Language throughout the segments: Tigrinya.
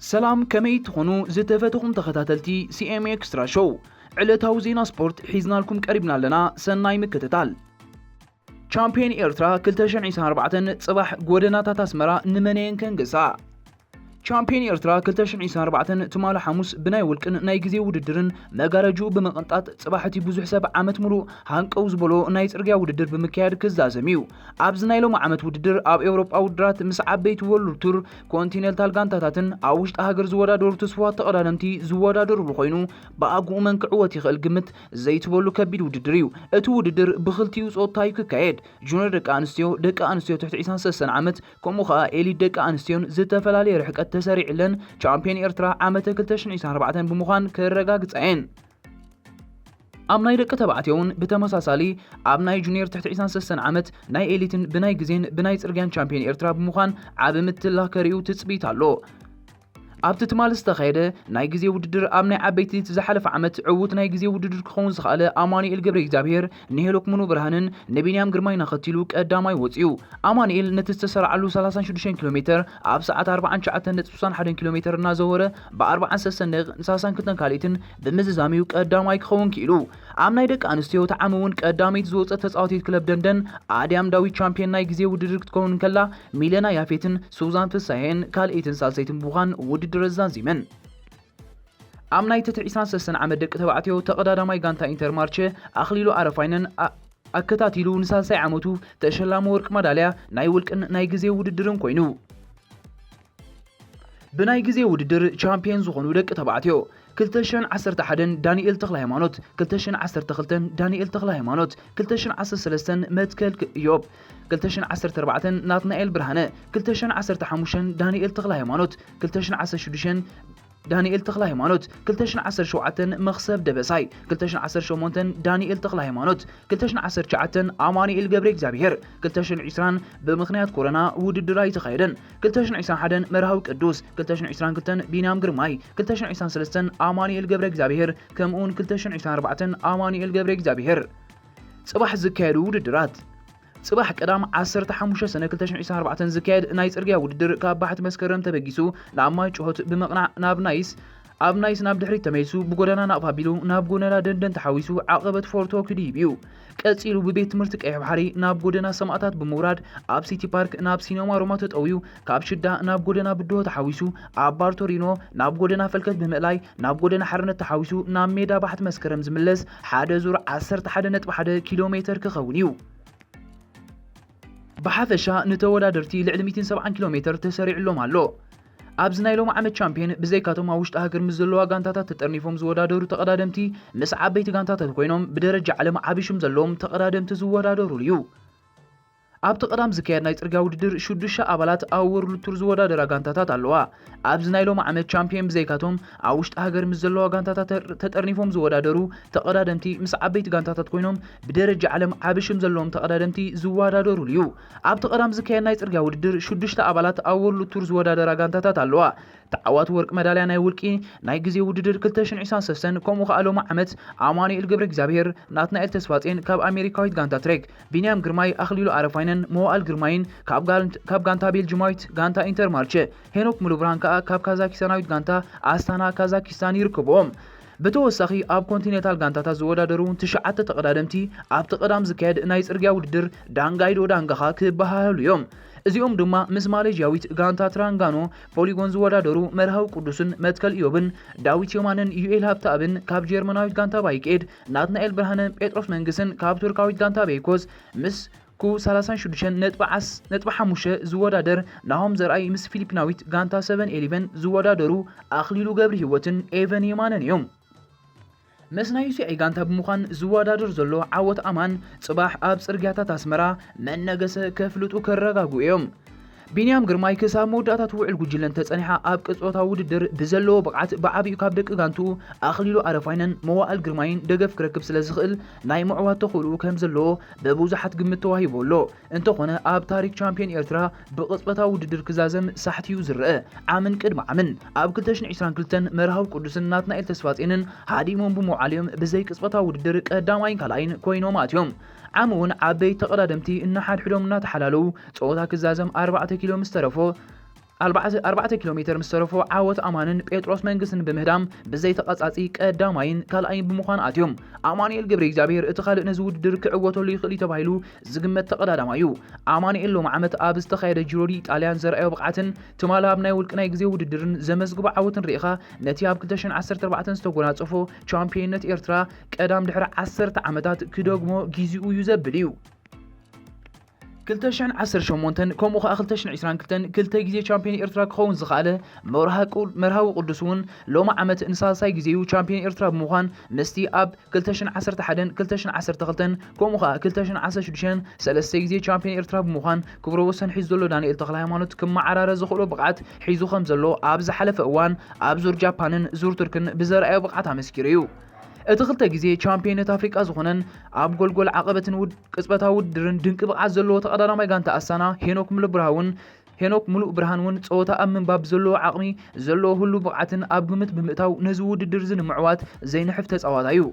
ሰላም፣ ከመይ ትኾኑ ዝተፈተኹም ተኸታተልቲ ሲ ኤም ኤክስትራ ሾው? ዕለታዊ ዜና ስፖርት ሒዝናልኩም ቀሪብና ኣለና። ሰናይ ምክትታል። ቻምፒዮን ኤርትራ ክልተ ሽሕን ዕስራን ኣርባዕተን ጽባሕ ጎደናታት ኣስመራ ንመነየን ከንግሳ። ቻምፒዮን ኤርትራ ክልተ ሽሕን ዕስራን ኣርባዕተን ትማሊ ሓሙስ ብናይ ውልቅን ናይ ግዜ ውድድርን መጋረጅኡ ብምቕንጣጥ፣ ጽባሕ እቲ ብዙሕ ሰብ ዓመት ሙሉእ ሃንቀው ዝበሎ ናይ ጽርግያ ውድድር ብምክያድ ክዛዘም እዩ። ኣብዚ ናይ ሎሚ ዓመት ውድድር ኣብ ኤውሮጳ ውድድራት ምስ ዓበይቲ ወርልድ ቱር ኮንቲነንታል ጋንታታትን ኣብ ውሽጢ ሃገር ዝወዳደሩ ትስፉዋት ተቐዳደምቲ ዝወዳደሩሉ ኮይኑ፣ ብኣግኡ መን ክዕወት ይኽእል ግምት ዘይትበሉ ከቢድ ውድድር እዩ። እቲ ውድድር ብኽልቲኡ ጾታ እዩ ክካየድ። ጁኒየር ደቂ ኣንስትዮ፣ ደቂ ኣንስትዮ ትሕቲ ዕስራን ሰለስተን ዓመት፣ ከምኡ ኸኣ ኤሊት ደቂ ኣንስትዮን ዝተፈላለየ ርሕቀት ተሰሪዕለን ቻምፒዮን ኤርትራ ዓመተ ክልተ ሽሕን ዕስራን ኣርባዕተን ብምዃን ከረጋግጻ እየን። ኣብ ናይ ደቂ ተባዕትዮ እውን ብተመሳሳሊ ኣብ ናይ ጁኒየር ትሕቲ ዕስራን ሰለስተን ዓመት ናይ ኤሊትን ብናይ ግዜን ብናይ ጽርግያን ቻምፒዮን ኤርትራ ብምዃን ዓቢ ምትላህ ከርእዩ ትጽቢት ኣሎ። ኣብቲ ትማሊ ዝተኻየደ ናይ ግዜ ውድድር ኣብ ናይ ዓበይቲ እቲ ዝሓለፈ ዓመት ዕዉት ናይ ግዜ ውድድር ክኸውን ዝኸኣለ ኣማኑኤል ገብረ እግዚኣብሔር ንሄኖክ ሙሉ ብርሃንን ንቢንያም ግርማይን ኣኸቲሉ ቀዳማይ ወጺኡ። ኣማኑኤል ነቲ ዝተሰርዓሉ ሰላሳን ሽዱሽተን ኪሎ ሜተር ኣብ ሰዓት ኣርባዓን ትሽዓተን ነጥቢ ስሳን ሓደን ኪሎ ሜተር እናዘወረ ብኣርባዓን ሰለስተን ደቂቕን ሰላሳን ክልተን ካልኢትን ብምዝዛም እዩ ቀዳማይ ክኸውን ክኢሉ። ኣብ ናይ ደቂ ኣንስትዮ እቲ ዓሚ እውን ቀዳመይቲ ዝወጸት ተጻዋቲት ክለብ ደንደን ኣድያም ዳዊት ቻምፒዮን ናይ ግዜ ውድድር ክትከውን እንከላ፣ ሚለና ያፌትን ሱዛን ፍሳሄን ካልኣይትን ሳልሰይትን ብምዃን ውድድር ኣዛዚመን። ኣብ ናይ ትሕቲ ዕስራን ሰለስተን ዓመት ደቂ ተባዕትዮ ተቐዳዳማይ ጋንታ ኢንተርማርቸ ኣኽሊሉ ኣረፋይነን ኣ-፣ ኣከታቲሉ ንሳልሳይ ዓመቱ ተሸላሚ ወርቂ መዳልያ ናይ ውልቅን ናይ ግዜ ውድድርን ኮይኑ። ብናይ ግዜ ውድድር ቻምፒዮን ዝኾኑ ደቂ ተባዕትዮ ክልተ ሽሕን ዓሰርተ ሓደን ዳንኤል ተኽለሃይማኖት፣ ክልተ ሽሕን ዓሰርተ ክልተን ዳንኤል ተኽለሃይማኖት፣ ክልተ ሽሕን ዓሰርተ ሰለስተን መትከል ክ-፣ ኢዮብ፣ ክልተ ሽሕን ዓሰርተ ኣርባዕተን ናትናኤል ብርሃነ፣ ክልተ ሽሕን ዓሰርተ ሓሙሽተን ዳንኤል ተኽለሃይማኖት፣ ክልተ ሽሕን ዓሰርተ ሽዱሽተን ዳንኤል ተኽለሃይማኖት፣ ክልተ ሽሕን ዓሰርተ ሸውዓተን መኽሰብ ደበሳይ፣ ክልተ ሽሕን ዓሰርተ ሸሞንተን ዳንኤል ተኽለሃይማኖት፣ ክልተ ሽሕን ዓሰርተ ትሽዓተን ኣማኑኤል ገብረ እግዚኣብሔር፣ ክልተ ሽሕን ዕስራን ብምኽንያት ኮሮና ውድድር ኣይተኻየደን። ክልተ ሽሕን ዕስራን ሓደን መርሃዊ ቅዱስ፣ ክልተ ሽሕን ዕስራን ክልተን ቢንያም ግርማይ፣ ክልተ ሽሕን ዕስራን ሰለስተን ኣማኑኤል ገብረ እግዚኣብሔር፣ ከምኡውን ክልተ ሽሕን ዕስራን ኣርባዕተን ኣማኑኤል ገብረ እግዚኣብሔር። ጽባሕ ዝካየዱ ውድድራት። ጽባሕ ቀዳም ዓሰርተ ሓሙሽተ ሰነ ክልተ ሽሕን ዕስራን ኣርባዕተን ዝካየድ ናይ ጽርግያ ውድድር ካብ ባሕቲ መስከረም ተበጊሱ ናብ ማይ ጭሆት ብምቕናዕ ናብ ናይስ፣ ኣብ ናይስ ናብ ድሕሪት ተመሊሱ ብጎደና ናቕፋ ኣቢሉ ናብ ጎደና ደንደን ተሓዊሱ ዓቐበት ፎርቶ ክድይብ እዩ። ቀጺሉ ብቤት ትምህርቲ ቀይሕ ባሕሪ ናብ ጎደና ሰማእታት ብምውራድ ኣብ ሲቲ ፓርክ ናብ ሲነማ ሮማ ተጠውዩ ካብ ሽዳ ናብ ጎደና ብድሆ ተሓዊሱ ኣብ ባርቶሪኖ ናብ ጎደና ፈልከት ብምእላይ ናብ ጎደና ሓርነት ተሓዊሱ ናብ ሜዳ ባሕቲ መስከረም ዝምለስ ሓደ ዙር ዓሰርተ ሓደ ነጥቢ ሓደ ኪሎ ሜተር ክኸውን እዩ። ብሓፈሻ ንተወዳደርቲ ልዕሊ ሚእትን ሰብዓን ኪሎ ሜተር ተሰሪዕሎም ኣሎ። ኣብዚ ናይ ሎሚ ዓመት ቻምፒዮን ብዘይካቶም ኣብ ውሽጢ ሃገር ምስ ዘለዋ ጋንታታት ተጠርኒፎም ዝወዳደሩ ተቐዳደምቲ ምስ ዓበይቲ ጋንታታት ኮይኖም ብደረጃ ዓለም ዓቢ ሽም ዘለዎም ተቐዳደምቲ ዝወዳደሩሉ እዩ። ኣብቲ ቀዳም ዝካየድ ናይ ጽርግያ ውድድር ሽዱሽተ ኣባላት ኣብ ወርልድ ቱር ዝወዳደራ ጋንታታት ኣለዋ። ኣብዚ ናይ ሎሚ ዓመት ቻምፒዮን ብዘይካቶም ኣብ ውሽጢ ሃገር ምስ ዘለዋ ጋንታታት ተር-፣ ተጠርኒፎም ዝወዳደሩ ተቐዳደምቲ ምስ ዓበይቲ ጋንታታት ኮይኖም ብደረጃ ዓለም ዓቢ ሽም ዘለዎም ተቐዳደምቲ ዝወዳደሩሉ እዩ። ኣብቲ ቀዳም ዝካየድ ናይ ጽርግያ ውድድር ሽዱሽተ ኣባላት ኣብ ወርልድ ቱር ዝወዳደራ ጋንታታት ኣለዋ። ተዓዋቲ ወርቂ መዳልያ ናይ ውልቂ ናይ ግዜ ውድድር ክልተ ሽሕን ዕስራን ሰለስተን ከምኡ ከኣ ሎሚ ዓመት ኣማኑኤል ገብረ እግዚኣብሔር፣ ናትናኤል ተስፋጼን ካብ ኣሜሪካዊት ጋንታ ትሬክ፣ ቢንያም ግርማይ፣ ኣኽሊሉ ኣረፋይነን፣ መዋእል ግርማይን ካብ ጋል-፣ ካብ ጋንታ ቤልጅማዊት ጋንታ ኢንተርማርቸ፣ ሄኖክ ሙሉብርሃን ከኣ ካብ ካዛኪስታናዊት ጋንታ ኣስታና ካዛኪስታን ይርከብዎም። ብተወሳኺ ኣብ ኮንቲኔንታል ጋንታታት ዝወዳደሩ ትሽዓተ ተቐዳደምቲ ኣብቲ ቀዳም ዝካየድ ናይ ጽርግያ ውድድር ዳንጋይዶ ዳንጋኻ ክበሃሃሉ እዮም። እዚኦም ድማ ምስ ማሌዥያዊት ጋንታ ትራንጋኖ ፖሊጎን ዝወዳደሩ መርሃዊ ቅዱስን መትከል ኢዮብን፣ ዳዊት ዮማንን ዩኤል ሃብተኣብን ካብ ጀርመናዊት ጋንታ ባይኬድ፣ ናትናኤል ብርሃነ ጴጥሮስ መንግስን ካብ ቱርካዊት ጋንታ ቤይኮዝ ምስ ኩ ሰላሳን ሽዱሽተን ነጥቢ ዓስ-፣ ነጥቢ ሓሙሽተ ዝወዳደር ናሆም ዘርኣይ ምስ ፊሊፒናዊት ጋንታ ሰቨን ኤሊቨን ዝወዳደሩ ኣኽሊሉ ገብረ ህይወትን ኤቨን የማነን እዮም። ምስ ናይ ዩሲኣይ ጋንታ ብምዃን ዝወዳደር ዘሎ ዓወት ኣማን፣ ጽባሕ ኣብ ጽርግያታት ኣስመራ መነገሰ ከፍልጡ ከረጋግኡ እዮም። ቢንያም ግርማይ ክሳብ መወዳእታ ትውዕል ጉጅለ እንተጸኒሓ፣ ኣብ ቅጽበታዊ ውድድር ብዘለዎ ብቕዓት ብዓቢኡ ካብ ደቂ ጋንትኡ ኣኽሊሉ ኣረፋይነን መዋእል ግርማይን ደገፍ ክረክብ ስለ ዝኽእል፣ ናይ ምዕዋት ተኽእልኡ ከም ዘለዎ ብብዙሓት ግምት ተዋሂቡ ኣሎ። እንተኾነ፣ ኣብ ታሪክ ቻምፒዮን ኤርትራ ብቕጽበታዊ ውድድር ክዛዘም ሳሕቲ'ዩ ዝረአ። ዓምን ቅድሚ ዓምን፣ ኣብ ክልተ ሽሕን ዕስራን ክልተን መርሃዊ ቅዱስን ናትናኤል ተስፋጼንን ሃዲሞም ብምውዓል እዮም ብዘይ ቅጽበታዊ ውድድር ቀዳማይን ካልኣይን ኮይኖም ኣትዮም። ዓሚ እውን ዓበይቲ ተቐዳደምቲ እናሓድሕዶም እናተሓላለዉ፣ ጸወታ ክዛዘም ኣርባዕተ ኪሎ ምስ ተረፎ፣ ኣርባዕተ ኪሎ ሜተር ምስ ተረፎ ዓወት ኣማንን ጴጥሮስ መንግስትን ብምህዳም ብዘይተቐጻጺ ቀዳማይን ካልኣይን ብምዃን ኣትዮም። ኣማኑኤል ገብረ እግዚኣብሔር እቲ ካልእ ነዚ ውድድር ክዕወተሉ ይኽእል እዩ ተባሂሉ ዝግመት ተቐዳዳማይ እዩ። ኣማኑኤል ሎሚ ዓመት ኣብ ዝተኻየደ ጂሮ ዲ ኢጣልያን ዘርኣዮ ብቕዓትን ትማሊ ኣብ ናይ ውልቂ ናይ ግዜ ውድድርን ዘመዝግቦ ዓወትን ርኢኻ ነቲ ኣብ ክልተ ሽሕን ዓሰርተ ኣርባዕተን ዝተጎናጸፎ ቻምፒዮንነት ኤርትራ ቀዳም ድሕሪ ዓሰርተ ዓመታት ክደግሞ ጊዜኡ እዩ ዘብል እዩ። ክልተ ሽሕን ዓሰርተ ሸሞንተን ከምኡ ኸኣ ክልተ ሽሕን ዕስራን ክልተን ክልተ ግዜ ቻምፒዮን ኤርትራ ክኸውን ዝኸኣለ መርሃ ቁ-፣ መርሃዊ ቅዱስ እውን ሎሚ ዓመት ንሳልሳይ ግዜ እዩ ቻምፒዮን ኤርትራ ብምዃን ምስቲ ኣብ ክልተ ሽሕን ዓሰርተ ሓደን ክልተ ሽሕን ዓሰርተ ክልተን ከምኡ ኸኣ ክልተ ሽሕን ዓሰርተ ሽዱሽተን ሰለስተ ግዜ ቻምፒዮን ኤርትራ ብምዃን ክብረ ወሰን ሒዙ ዘሎ ዳንኤል ተኽለ ሃይማኖት ክመዓራረ ዝኽእሎ ብቕዓት ሒዙ ከም ዘሎ ኣብ ዝሓለፈ እዋን ኣብ ዙር ጃፓንን ዙር ቱርክን ብዘርኣዮ ብቕዓት ኣመስኪሩ እዩ። እቲ ክልተ ግዜ ቻምፒዮንነት ኣፍሪቃ ዝኾነን ኣብ ጎልጎል ዓቐበትን ውድ-፣ ቅጽበታዊ ውድድርን ድንቂ ብቕዓት ዘለዎ ተቐዳዳማይ ጋንታ ኣስታና ሄኖክ ምሉእ ብርሃን እውን ሄኖክ ምሉእ ብርሃን እውን ጸወታ ኣብ ምንባብ ዘለዎ ዓቕሚ ዘለዎ ህሉው ብቕዓትን ኣብ ግምት ብምእታው ነዚ ውድድር እዚ ንምዕዋት ዘይንሕፍ ተጻዋታይ እዩ።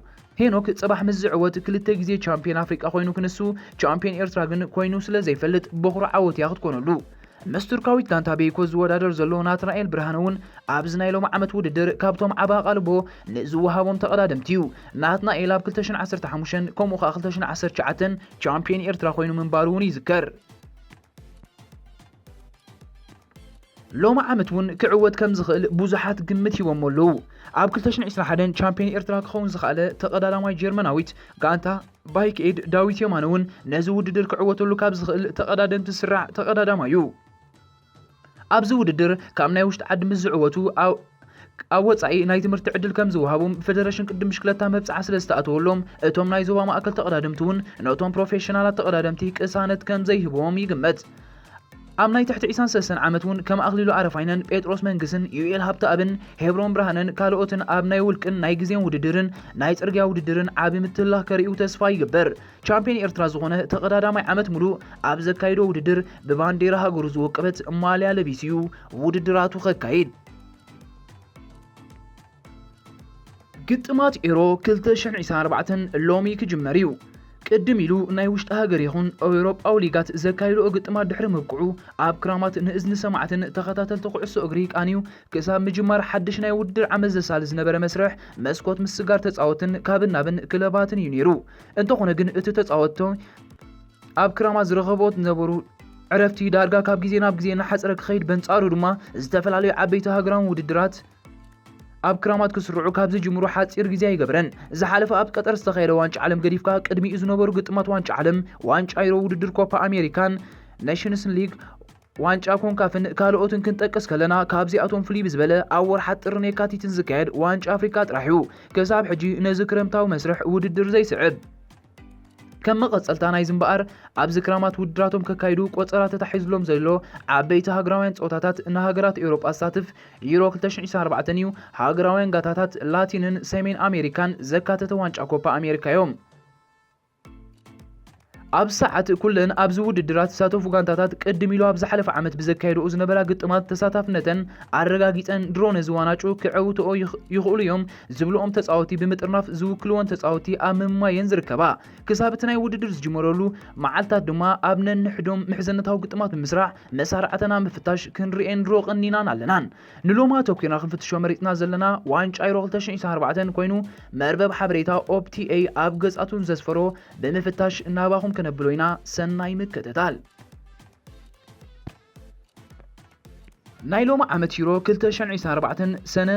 ሄኖክ ጽባሕ ምስ ዝዕወት ክልተ ግዜ ቻምፒዮን ኣፍሪቃ ኮይኑ ክንሱ ቻምፒዮን ኤርትራ ግን ኮይኑ ስለ ዘይፈልጥ በኹሪ ዓወት እያ ክትኮነሉ። ምስ ቱርካዊት ጋንታ ቤይኮ ዝወዳደር ዘሎ ናትናኤል ብርሃን እውን ኣብዚ ናይ ሎሚ ዓመት ውድድር ካብቶም ዓቢ ኣቓልቦ ንዝወሃቦም ተቐዳደምቲ እዩ። ናትናኤል ኣብ ክልተ ሽሕን ዓሰርተ ሓሙሽተን ከምኡ ኸኣ ክልተ ሽሕን ዓሰርተ ትሽዓተን ቻምፒዮን ኤርትራ ኮይኑ ምንባሩ እውን ይዝከር። ሎሚ ዓመት እውን ክዕወት ከም ዝኽእል ብዙሓት ግምት ሂቦሞ ኣለዉ። ኣብ ክልተ ሽሕን ዕስራን ሓደን ቻምፒዮን ኤርትራ ክኸውን ዝኸኣለ ተቐዳዳማይ ጀርመናዊት ጋንታ ባይክ ኤድ ዳዊት የማነ እውን ነዚ ውድድር ክዕወተሉ ካብ ዝኽእል ተቐዳደምቲ ዝስራዕ ተቐዳዳማይ እዩ። ኣብዚ ውድድር ካብ ናይ ውሽጢ ዓዲ ምስ ዝዕወቱ ኣብ፣ ኣብ ወጻኢ ናይ ትምህርቲ ዕድል ከም ዝወሃቦም ብፌደሬሽን ቅድም ብሽክለታ መብጽዓ ስለ ዝተኣተወሎም እቶም ናይ ዞባ ማእከል ተቐዳደምቲ እውን ነቶም ፕሮፌሽናላት ተቐዳደምቲ ቅሳነት ከም ዘይህብዎም ይግመት። ኣብ ናይ ትሕቲ ዕስራን ሰለስተን ዓመት እውን ከም ኣኽሊሉ ኣረፋይነን ጴጥሮስ መንግስን ዩኤል ሃብተኣብን ሄብሮን ብርሃነን ካልኦትን ኣብ ናይ ውልቅን ናይ ግዜን ውድድርን ናይ ጽርግያ ውድድርን ዓቢ ምትላኽ ከርእዩ ተስፋ ይግበር። ቻምፒዮን ኤርትራ ዝኾነ ተቐዳዳማይ ዓመት ሙሉእ ኣብ ዘካይዶ ውድድር ብባንዴራ ሃገሩ ዝወቀበት ማልያ ለቢሱ እዩ ውድድራቱ ከካይድ። ግጥማት ኤሮ ክልተ ሽሕን ዕስራን ኣርባዕተን ሎሚ ክጅመር እዩ። ቅድም ኢሉ ናይ ውሽጢ ሃገር ይኹን ኤውሮጳዊ ሊጋት ዘካይድኦ ግጥማት ድሕሪ ምብቅዑ ኣብ ክራማት ንእዝኒ ሰማዕትን ተኸታተልቲ ኩዕሶ እግሪ ቃንዩ ክሳብ ምጅማር ሓድሽ ናይ ውድድር ዓመት ዘሳሊ ዝነበረ መስርሕ መስኮት ምስጋር ተጻወትን ካብን ናብን ክለባትን እዩ ነይሩ። እንተኾነ ግን እቲ ተጻወትቶ ኣብ ክራማት ዝረኸቦ ዝነበሩ ዕረፍቲ ዳርጋ ካብ ግዜ ናብ ግዜ እናሓጸረ ክኸይድ በንጻሩ ድማ ዝተፈላለዩ ዓበይቲ ሃገራዊ ውድድራት ኣብ ክራማት ክስርዑ ካብ ዝጅምሩ ሓጺር ግዜ ኣይገብረን። ዝሓለፈ ኣብ ቀጠር ዝተኻየደ ዋንጫ ዓለም ገዲፍካ ቅድሚኡ ዝነበሩ ግጥማት ዋንጫ ዓለም፣ ዋንጫ ዩሮ ውድድር ኮፓ ኣሜሪካን ኔሽንስ ሊግ ዋንጫ ኮንካፍን ካልኦትን ክንጠቅስ ከለና ካብዚኣቶም ፍልይ ብዝበለ ኣብ ወርሓት ጥርን የካቲትን ዝካየድ ዋንጫ ኣፍሪካ ጥራሕ እዩ ክሳብ ሕጂ ነዚ ክረምታዊ መስርሕ ውድድር ዘይስዕብ። ከም መቐጸልታ ናይዚ እምበኣር ኣብዚ ክራማት ውድድራቶም ከካይዱ ቆጸራ ተታሒዝሎም ዘሎ ዓበይቲ ሃገራውያን ጸወታታት ንሃገራት ኤውሮጳ ዝሳትፍ ዩሮ ክልተ ሽሕን ዕስራን ኣርባዕተን እዩ። ሃገራውያን ጋንታታት ላቲንን ሰሜን ኣሜሪካን ዘካተተ ዋንጫ ኮፓ ኣሜሪካ እዮም። ኣብ ሰዓት ኩለን ኣብዚ ውድድራት ዝሳተፉ ጋንታታት ቅድም ኢሉ ኣብ ዝሓለፈ ዓመት ብዘካየድኦ ዝነበራ ግጥማት ተሳታፍነተን ኣረጋጊጸን ድሮ ነዚ ዋንጫ ክዕውትኦ ይኽ-፣ ይኽእሉ እዮም ዝብልኦም ተጻወቲ ብምጥርናፍ ዝውክልወን ተጻወቲ ኣብ ምምማየን ዝርከባ። ክሳብ እቲ ናይ ውድድር ዝጅመረሉ መዓልታት ድማ ኣብ ነንሕዶም ምሕዝነታዊ ግጥማት ብምስራዕ መሳርዕተና ምፍታሽ ክንርእየን ድሮ ቀኒናን ኣለናን። ንሎሚ ኣተኲርና ክንፍትሾ መሪጽና ዘለና ዋንጫ ዩሮ ክልተ ሽሕን ዕስራን ኣርባዕተን ኮይኑ መርበብ ሓበሬታ ኦፕቲኤ ኣብ ገጻቱን ዘስፈሮ ብምፍታሽ ናባኹም ከነብሎ ኢና። ሰናይ ምክትታል። ናይ ሎሚ ዓመት ዩሮ ክልተ ሽሕን ዕስራን ኣርባዕተን ሰነ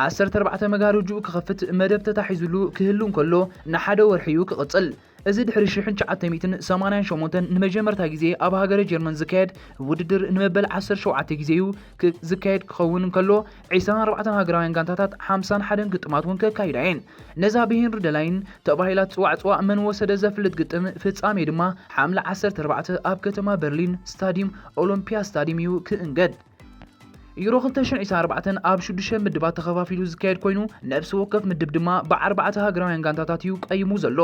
ዓሰርተ ኣርባዕተ መጋረጅኡ ክኸፍት መደብ ተታሒዙሉ ክህሉ እንከሎ ንሓደ ወርሒ እዩ ክቕጽል። እዚ ድሕሪ ሽሕን ትሽዓተ ሚእትን ሰማንያን ሸሞንተን ንመጀመርታ ግዜ ኣብ ሃገረ ጀርመን ዝካየድ ውድድር ንመበል ዓሰርተ ሸውዓተ ግዜ እዩ ክ-፣ ዝካየድ ክኸውን እንከሎ ዕስራን ኣርባዕተን ሃገራውያን ጋንታታት ሓምሳን ሓደን ግጥማት እውን ከካይዳ እየን። ነዛ ብሄንሪ ደላይን ተባሂላ ትጽዋዕ ጽዋዕ መን ወሰደ ዘፍልጥ ግጥም ፍጻሜ ድማ ሓምለ ዓሰርተ ኣርባዕተ ኣብ ከተማ በርሊን ስታዲየም ኦሎምፒያ ስታዲየም እዩ ክእንገድ። ዩሮ ክልተ ሽሕን ዕስራን ኣርባዕተን ኣብ ሽዱሽተ ምድባት ተኸፋፊሉ ዝካየድ ኮይኑ ነፍሲ ወከፍ ምድብ ድማ ብኣርባዕተ ሃገራውያን ጋንታታት እዩ ቀይሙ ዘሎ።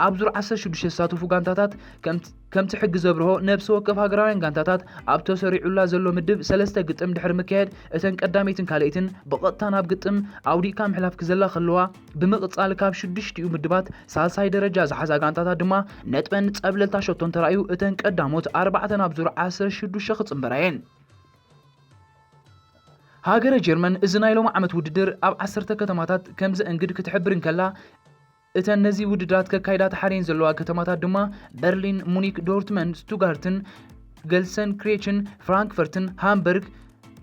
ኣብ ዙር ዓሰርተ ሽዱሽተ ዝሳተፉ ጋንታታት ከም ከምቲ ሕጊ ዘብርሆ ነፍሲ ወከፍ ሃገራውያን ጋንታታት ኣብ ተሰሪዑላ ዘሎ ምድብ ሰለስተ ግጥም ድሕሪ ምክያድ እተን ቀዳመይትን ካልኣይትን ብቐጥታ ናብ ግጥም ኣውዲቕካ ምሕላፍ ክዘላ ከለዋ ብምቕጻል ካብ ሽዱሽቲኡ ምድባት ሳልሳይ ደረጃ ዝሓዛ ጋንታታት ድማ ነጥበን ጸብለልታ ሸቶን ተራእዩ እተን ቀዳሞት ኣርባዕተን ኣብ ዙር ዓሰርተ ሽዱሽተ ክጽንበራ እየን። ሃገረ ጀርመን እዚ ናይ ሎም ዓመት ውድድር ኣብ ዓሰርተ ከተማታት ከም ዘእንግድ ክትሕብር እንከላ፣ እተን ነዚ ውድድራት ከካይዳ ተሓርየን ዘለዋ ከተማታት ድማ በርሊን፣ ሙኒክ፣ ዶርትመንድ፣ ስቱጋርትን፣ ገልሰንክሬችን፣ ፍራንክፈርትን፣ ሃምበርግ፣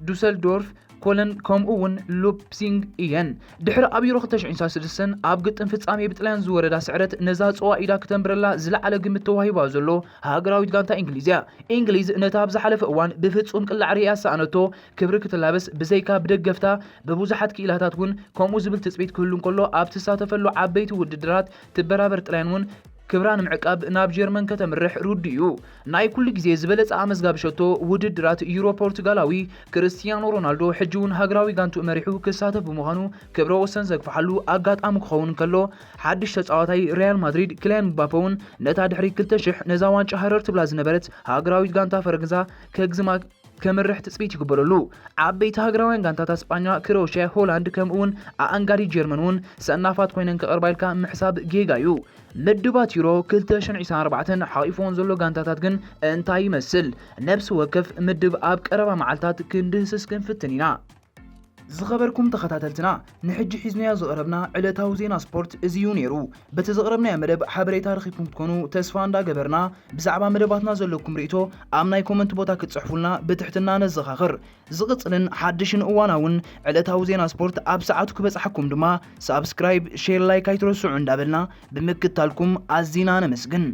ዱሰልዶርፍ፣ ኮለን ከምኡ እውን ሉፕሲንግ እየን። ድሕሪ ኣብ ዩሮ ክልተ ሽሕን ሰለስተን ኣብ ግጥም ፍጻሜ ብጥልያን ዝወረዳ ስዕረት ነዛ ጽዋ ኢዳ ክተንብረላ ዝለዓለ ግምት ተዋሂባ ዘሎ ሃገራዊት ጋንታ እንግሊዝ እያ። እንግሊዝ ነታ ኣብ ዝሓለፈ እዋን ብፍጹም ቅላዕ ርእያ ዝሰኣነቶ ክብሪ ክትላበስ ብዘይካ ብደገፍታ ብብዙሓት ክኢላታት እውን ከምኡ ዝብል ትጽቢት ክህሉ እንከሎ ኣብ ትሳተፈሉ ዓበይቲ ውድድራት ትበራበር ጥልያን እውን ክብራ ንምዕቃብ ናብ ጀርመን ከተምርሕ ርዱ እዩ። ናይ ኩሉ ግዜ ዝበለጸ ኣመዝጋቢ ሸቶ ውድድራት ዩሮ ፖርቱጋላዊ ክርስቲያኖ ሮናልዶ ሕጂ እውን ሃገራዊ ጋንትኡ መሪሑ ክሳተፍ ብምዃኑ ክብረ ወሰን ዘግፍሓሉ ኣጋጣሚ ክኸውን እንከሎ ሓድሽ ተጻዋታይ ሪያል ማድሪድ ክልያን ምባፔ እውን ነታ ድሕሪ ክልተ ሽሕ ነዛ ዋንጫ ሃረር ትብላ ዝነበረት ሃገራዊት ጋንታ ፈረንሳ ከግዝማ ከምርሕ ትጽቢት ይግበረሉ። ዓበይቲ ሃገራውያን ጋንታታት ስጳኛ፣ ክሮኤሽያ፣ ሆላንድ ከምኡ እውን ኣኣንጋዲ ጀርመን እውን ሰናፋት ኮይነን ክቐርባ ኢልካ ምሕሳብ ጌጋ እዩ። ምድባት ዩሮ ክልተ ሽሕን ዕስራን ኣርባዕተን ሓቒፍዎን ዘሎ ጋንታታት ግን እንታይ ይመስል? ነብሲ ወከፍ ምድብ ኣብ ቀረባ መዓልታት ክንድህስስ ክንፍትን ኢና። ዝኸበርኩም ተኸታተልትና፣ ንሕጂ ሒዝናዮ ዝቐረብና ዕለታዊ ዜና ስፖርት እዚ እዩ ነይሩ። በቲ ዘቕረብናዮ መደብ ሓበሬታ ረኺብኩም ክትኮኑ ተስፋ እንዳገበርና፣ ብዛዕባ መደባትና ዘለኩም ርእይቶ ኣብ ናይ ኮመንት ቦታ ክትጽሕፉልና ብትሕትና ነዘኻኽር። ዝቕጽልን ሓድሽን እዋናውን ዕለታዊ ዜና ስፖርት ኣብ ሰዓቱ ክበጽሓኩም ድማ ሳብስክራይብ፣ ሼር፣ ላይክ ኣይትረስዑ እንዳበልና ብምክታልኩም ኣዚና ነመስግን።